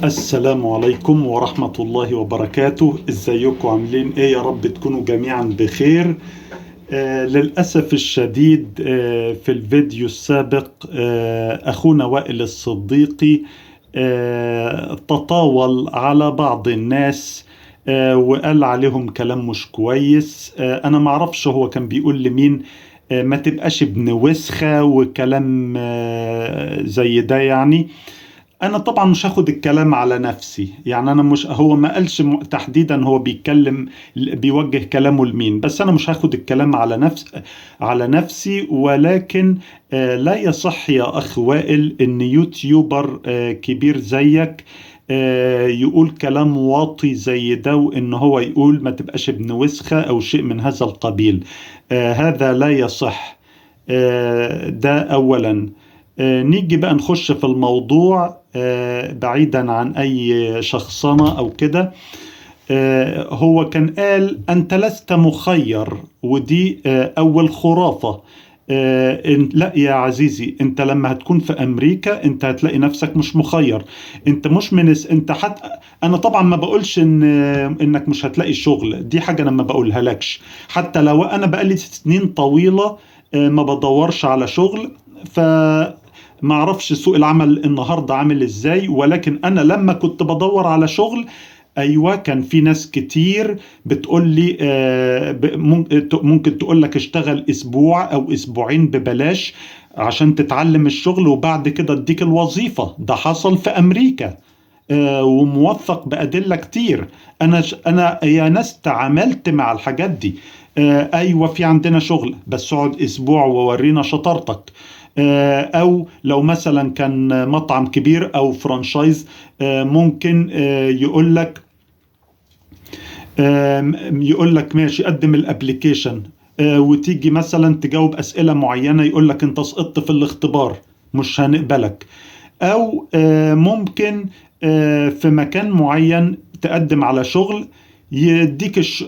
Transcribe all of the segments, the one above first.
السلام عليكم ورحمة الله وبركاته. ازيكم عاملين ايه؟ يا رب تكونوا جميعا بخير. للأسف الشديد، في الفيديو السابق، أخونا وائل الصديقي تطاول على بعض الناس، وقال عليهم كلام مش كويس. أنا معرفش هو كان بيقول لمين، ما تبقاش ابن وسخة وكلام زي ده. أنا طبعا مش هاخد الكلام على نفسي، يعني أنا مش، هو ما قالش تحديدا هو بيتكلم بيوجه كلامه لمين، بس أنا مش هاخد الكلام على نفسي. ولكن لا يصح يا أخ وائل إن يوتيوبر كبير زيك يقول كلام واطي زي ده، وإن هو يقول ما تبقاش ابن وسخة أو شيء من هذا القبيل. هذا لا يصح. ده أولا. نيجي بقى نخش في الموضوع، بعيدا عن أي شخصنة أو كده. هو كان قال أنت لست مخير، ودي أول خرافة. لا يا عزيزي، أنت لما هتكون في أمريكا أنت هتلاقي نفسك مش مخير. أنت مش من أنت حتى أنا طبعا ما بقولش إنك مش هتلاقي شغل، دي حاجة أنا ما بقولها لكش، حتى لو أنا بقالي سنين طويلة ما بدورش على شغل، ف ما اعرفش سوق العمل النهارده عامل ازاي. ولكن انا لما كنت بدور على شغل، ايوه كان في ناس كتير بتقول لي، ممكن تقول لك اشتغل اسبوع او اسبوعين ببلاش عشان تتعلم الشغل وبعد كده اديك الوظيفة. ده حصل في امريكا، وموثق بأدلة كتير. انا يا ناس تعاملت مع الحاجات دي. ايوه في عندنا شغل، بس اقعد اسبوع وورينا شطارتك. او لو مثلا كان مطعم كبير او فرانشايز، ممكن يقول لك ماشي قدم الابليكيشن، وتيجي مثلا تجاوب اسئلة معينة يقول لك انت سقطت في الاختبار مش هنقبلك. او ممكن في مكان معين تقدم على شغل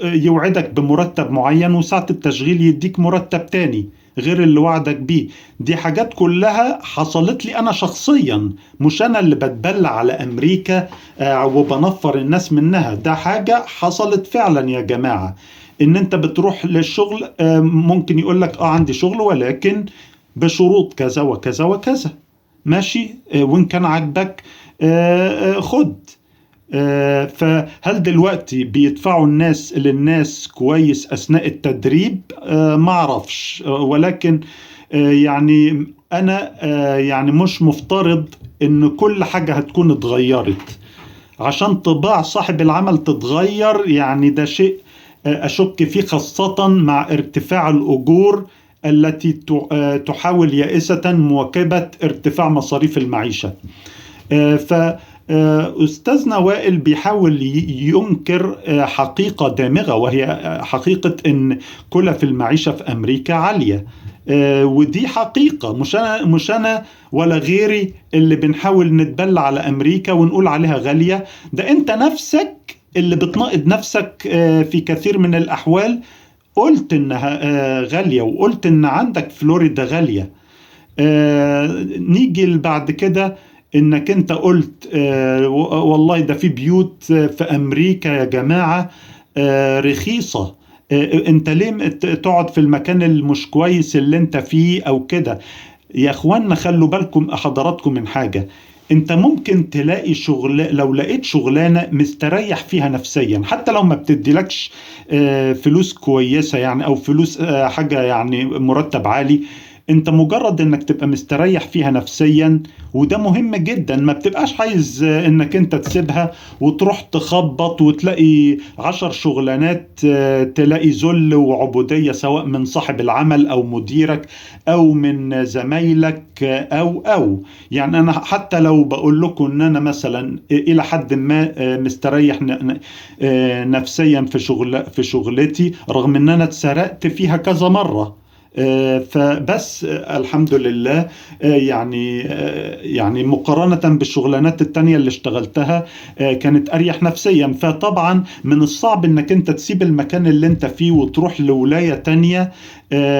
يوعدك بمرتب معين، وساعة التشغيل يديك مرتب تاني غير اللي وعدك بيه. دي حاجات كلها حصلت لي أنا شخصيا، مش أنا اللي بتبلى على أمريكا وبنفر الناس منها. ده حاجة حصلت فعلا يا جماعة، إن أنت بتروح للشغل، ممكن يقول لك عندي شغل ولكن بشروط كذا وكذا وكذا، ماشي، وإن كان عاجبك، خد. فهل دلوقتي بيدفعوا الناس للناس كويس أثناء التدريب؟ ما أعرفش، ولكن أنا مش مفترض إن كل حاجة هتكون اتغيرت عشان طباع صاحب العمل تتغير، ده شيء أشك فيه، خاصة مع ارتفاع الأجور التي تحاول يائسة مواكبة ارتفاع مصاريف المعيشة. أستاذنا وائل بيحاول ينكر حقيقة دامغة، وهي حقيقة إن كلف المعيشة في أمريكا عالية، ودي حقيقة، مش أنا ولا غيري اللي بنحاول نتبلى على أمريكا ونقول عليها غالية. ده أنت نفسك اللي بتناقض نفسك، في كثير من الأحوال، قلت إنها غالية، وقلت إن عندك فلوريدا غالية. نيجي بعد كده إنك أنت قلت، والله ده في بيوت في أمريكا يا جماعة، رخيصة، أنت ليه تقعد في المكان المش كويس اللي أنت فيه أو كده؟ يا أخوانا خلوا بالكم حضراتكم من حاجة، أنت ممكن تلاقي شغل، لو لقيت شغلانة مستريح فيها نفسيا، حتى لو ما بتديلكش، فلوس كويسة أو فلوس، حاجة مرتب عالي، انت مجرد انك تبقى مستريح فيها نفسيا، وده مهم جدا. ما بتبقاش عايز انك انت تسيبها وتروح تخبط وتلاقي 10 شغلانات، تلاقي ذل وعبودية سواء من صاحب العمل او مديرك او من زمايلك، او انا حتى لو بقول لكم ان انا مثلا الى حد ما، مستريح نفسيا في شغلتي، رغم ان انا اتسرقت فيها كذا مرة، فبس الحمد لله، يعني مقارنة بالشغلانات التانية اللي اشتغلتها كانت أريح نفسيا. فطبعا من الصعب انك انت تسيب المكان اللي انت فيه وتروح لولاية تانية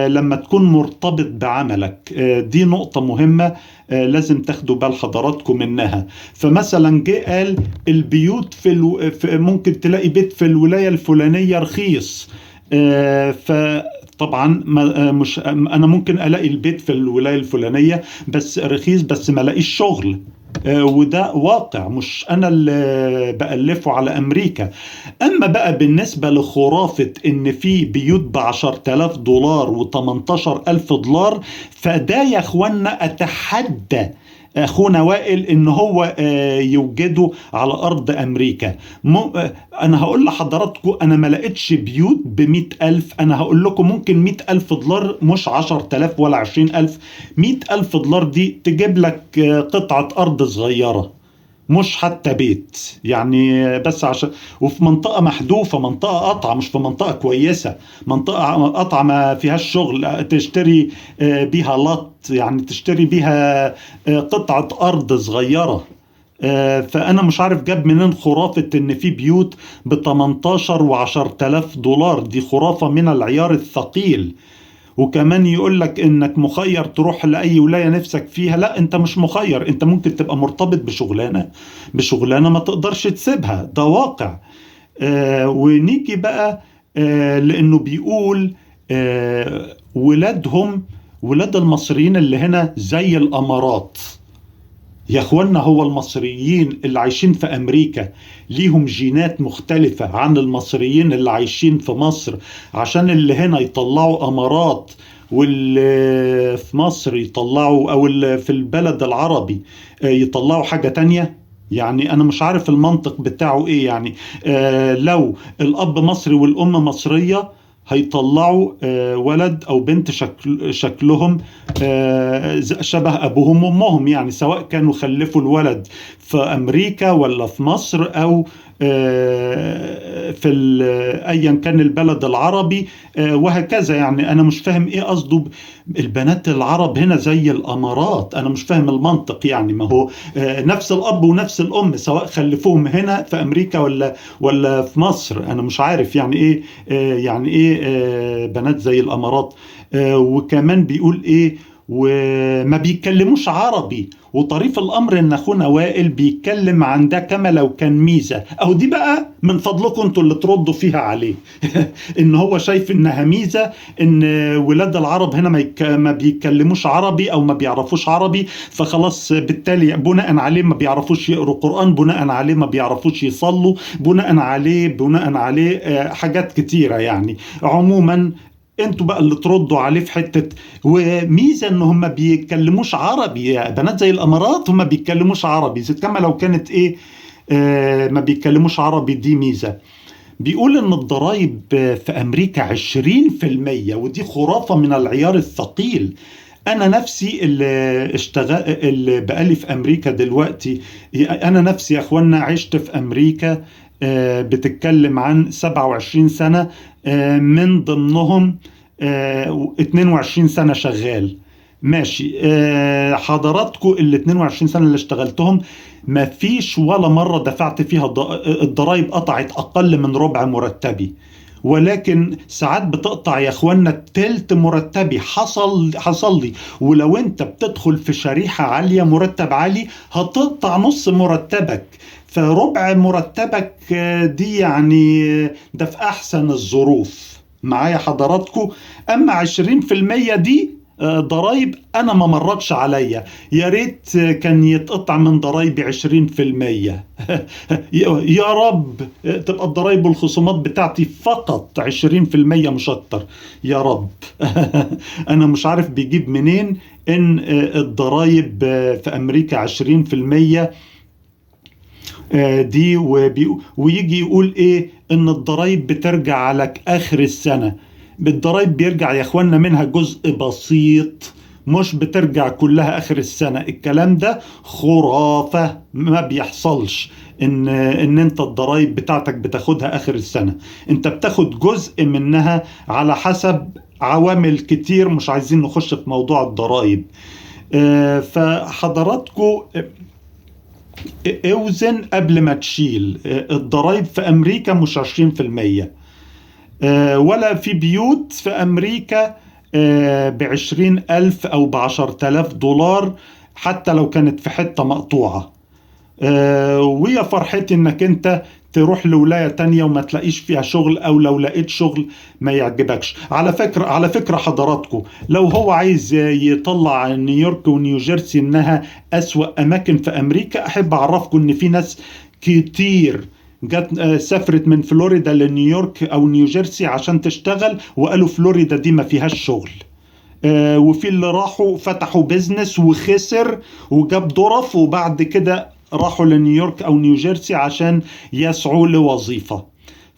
لما تكون مرتبط بعملك. دي نقطة مهمة لازم تاخدوا بال حضراتكم منها. فمثلا جه قال البيوت في ممكن تلاقي بيت في الولاية الفلانية رخيص، فطبعا مش انا ممكن الاقي البيت في الولاية الفلانية بس رخيص، بس ما الاقيش شغل، وده واقع مش انا اللي بألفه على امريكا. اما بقى بالنسبة لخرافة ان في بيوت ب10,000 دولار و18,000 دولار، فده يا اخوانا اتحدى اخونا وائل ان هو يوجده على ارض امريكا. انا هقول لحضراتكم انا ما لقيتش بيوت ب100,000، انا هقول لكم ممكن 100,000 دولار، مش 10,000 ولا 20,000. 100,000 دولار دي تجيب لك قطعة ارض صغيرة، مش حتى بيت يعني، بس عشان وفي منطقة محذوفة، منطقة قطعة، مش في منطقة كويسة، منطقة قطعة ما فيهاش شغل، تشتري بيها لط، يعني تشتري بيها قطعة أرض صغيرة. فأنا مش عارف جاب منين خرافة إن في بيوت ب18 و10,000 دولار، دي خرافة من العيار الثقيل. وكمان يقول لك انك مخير تروح لأي ولاية نفسك فيها، لا انت مش مخير، انت ممكن تبقى مرتبط بشغلانة ما تقدرش تسيبها، ده واقع. ونيجي بقى لانه بيقول ولادهم، ولاد المصريين اللي هنا زي الامارات. يا اخوانا هو المصريين اللي عايشين في امريكا ليهم جينات مختلفة عن المصريين اللي عايشين في مصر، عشان اللي هنا يطلعوا امارات واللي في مصر يطلعوا، او اللي في البلد العربي يطلعوا حاجة تانية؟ يعني انا مش عارف المنطق بتاعه ايه. يعني لو الاب مصري والام مصرية هيطلعوا ولد او بنت شكلهم شبه ابوهم وامهم، يعني سواء كانوا خلفوا الولد في امريكا ولا في مصر او في ايا كان البلد العربي وهكذا. يعني انا مش فاهم ايه قصده البنات العرب هنا زي الامارات، انا مش فاهم المنطق. يعني ما هو نفس الاب ونفس الام سواء خلفوهم هنا في امريكا ولا في مصر. انا مش عارف يعني ايه، يعني ايه بنات زي الامارات. وكمان بيقول ايه، وما بيتكلموش عربي. وطريف الامر ان اخونا وائل بيتكلم عن ده كما لو كان ميزه، او دي بقى من فضلكم انتوا اللي تردوا فيها عليه ان هو شايف انها ميزه ان ولاد العرب هنا ما بيتكلموش عربي او ما بيعرفوش عربي، فخلاص بالتالي بناء عليه ما بيعرفوش يقروا قران، بناء عليه ما بيعرفوش يصلوا، بناء عليه حاجات كتيره. يعني عموما انتوا بقى اللي تردوا عليه في حتة وميزة ان هم بيتكلموش عربي، بنات زي الامارات هم بيتكلموش عربي، كما لو كانت ايه ما بيتكلموش عربي، دي ميزة. بيقول ان الضرايب في امريكا 20%، ودي خرافة من العيار الثقيل. انا نفسي اللي اشتغل، اللي بقالي في امريكا دلوقتي، انا نفسي يا اخوانا عشت في امريكا بتتكلم عن 27 سنة، من ضمنهم 22 سنة شغال. ماشي، حضراتكم ال 22 سنة اللي اشتغلتهم ما فيش ولا مرة دفعت فيها الضرايب قطعت أقل من ربع مرتبي، ولكن ساعات بتقطع يا اخوانا التلت مرتبي. حصل لي. ولو انت بتدخل في شريحة عالية مرتب عالي هتقطع نص مرتبك، فربع مرتبك دي يعني ده في احسن الظروف معايا حضراتكم. اما 20% دي ضرايب انا ما مرتش عليا، يا ريت كان يتقطع من ضرايبي 20%. يا رب تبقى الضرايب والخصومات بتاعتي فقط 20% مش اكتر يا رب. انا مش عارف بيجيب منين ان الضرايب في امريكا 20% دي، ويجي يقول ايه ان الضرايب بترجع على اخر السنة. بالضرايب بيرجع يا اخوانا منها جزء بسيط مش بترجع كلها آخر السنة. الكلام ده خرافة، ما بيحصلش إن أنت الضرايب بتاعتك بتاخدها آخر السنة، أنت بتاخد جزء منها على حسب عوامل كتير، مش عايزين نخش في موضوع الضرايب. فحضراتكم اوزن قبل ما تشيل. الضرايب في أمريكا مش 20%، ولا في بيوت في أمريكا ب20,000 أو ب10,000 دولار حتى لو كانت في حتة مقطوعة. ويا فرحتي انك انت تروح لولاية تانية وما تلاقيش فيها شغل، او لو لقيت شغل ما يعجبكش. على فكرة حضراتكم، لو هو عايز يطلع نيويورك ونيوجيرسي انها اسوأ اماكن في امريكا، احب اعرفكم ان في ناس كتير جت سافرت من فلوريدا لنيويورك او نيوجيرسي عشان تشتغل، وقالوا فلوريدا دي ما فيهاش شغل. وفي اللي راحوا فتحوا business وخسر وجاب ضرف، وبعد كده راحوا لنيويورك او نيوجيرسي عشان يسعوا لوظيفة.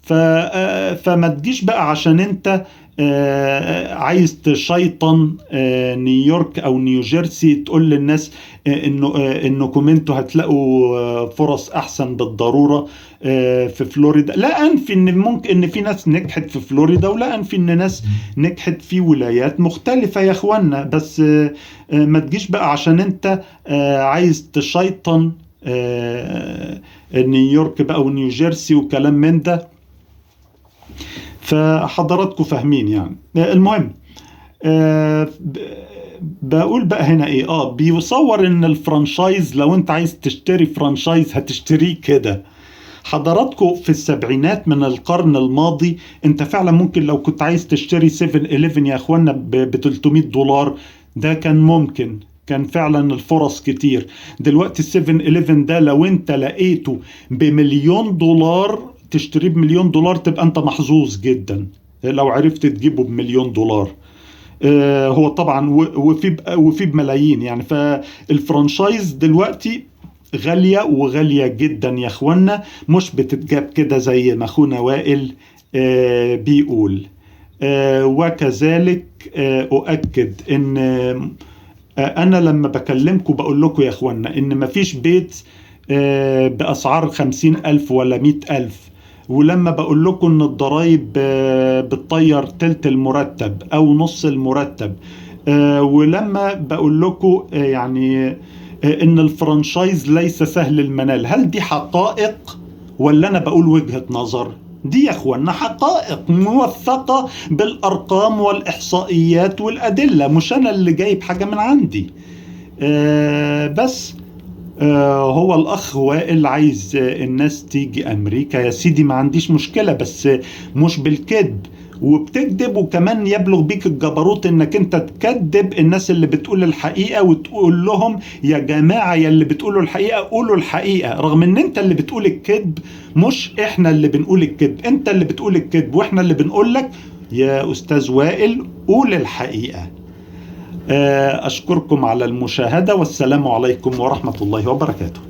فما تجيش بقى عشان انت عايز تشيطن نيويورك او نيوجيرسي تقول للناس انه انكم انتوا هتلاقوا فرص احسن بالضرورة في فلوريدا. لا انفي ان ممكن ان في ناس نجحت في فلوريدا، ولا انفي ان ناس نجحت في ولايات مختلفة يا اخوانا، بس ما تجيش بقى عشان انت عايز تشيطن نيويورك بقى ونيوجيرسي وكلام من ده. فحضراتكم فاهمين يعني. المهم بقول بقى هنا ايه، بيصور ان ال franchise لو انت عايز تشتري franchise هتشتريه كده. حضراتكم في السبعينات من القرن الماضي انت فعلا ممكن لو كنت عايز تشتري 7-11 يا اخوانا ب $300، ده كان ممكن، كان فعلا الفرص كتير. دلوقتي 7-11 ده لو انت لقيته ب$1,000,000 تشتريه ب$1,000,000 تبقى انت محظوظ جدا لو عرفت تجيبه ب$1,000,000. هو طبعا وفي بملايين يعني. فال franchise دلوقتي غالية وغالية جدا يا اخوانا، مش بتتجاب كده زي ما اخونا وائل بيقول. وكذلك أؤكد ان انا لما بكلمكم بقول لكم يا اخوانا ان مفيش بيت بأسعار 50,000 ولا 100,000، ولما بقول لكم ان الضرايب بتطير تلت المرتب او نص المرتب، ولما بقول لكم يعني ان ال franchise ليس سهل المنال، هل دي حقائق ولا انا بقول وجهة نظر؟ دي يا اخوانا حقائق موثقة بالارقام والاحصائيات والادلة، مش انا اللي جايب حاجة من عندي. بس هو الأخ وائل عايز الناس تيجي أمريكا، يا سيدي ما عنديش مشكلة، بس مش بالكذب وبتكذب، وكمان يبلغ بيك الجبروت انك انت تكذب الناس اللي بتقول الحقيقة وتقول لهم يا جماعة يا اللي بتقولوا الحقيقة قولوا الحقيقة، رغم ان انت اللي بتقول الكذب مش احنا اللي بنقول الكذب، انت اللي بتقول الكذب واحنا اللي بنقول لك يا أستاذ وائل قول الحقيقة. أشكركم على المشاهدة، والسلام عليكم ورحمة الله وبركاته.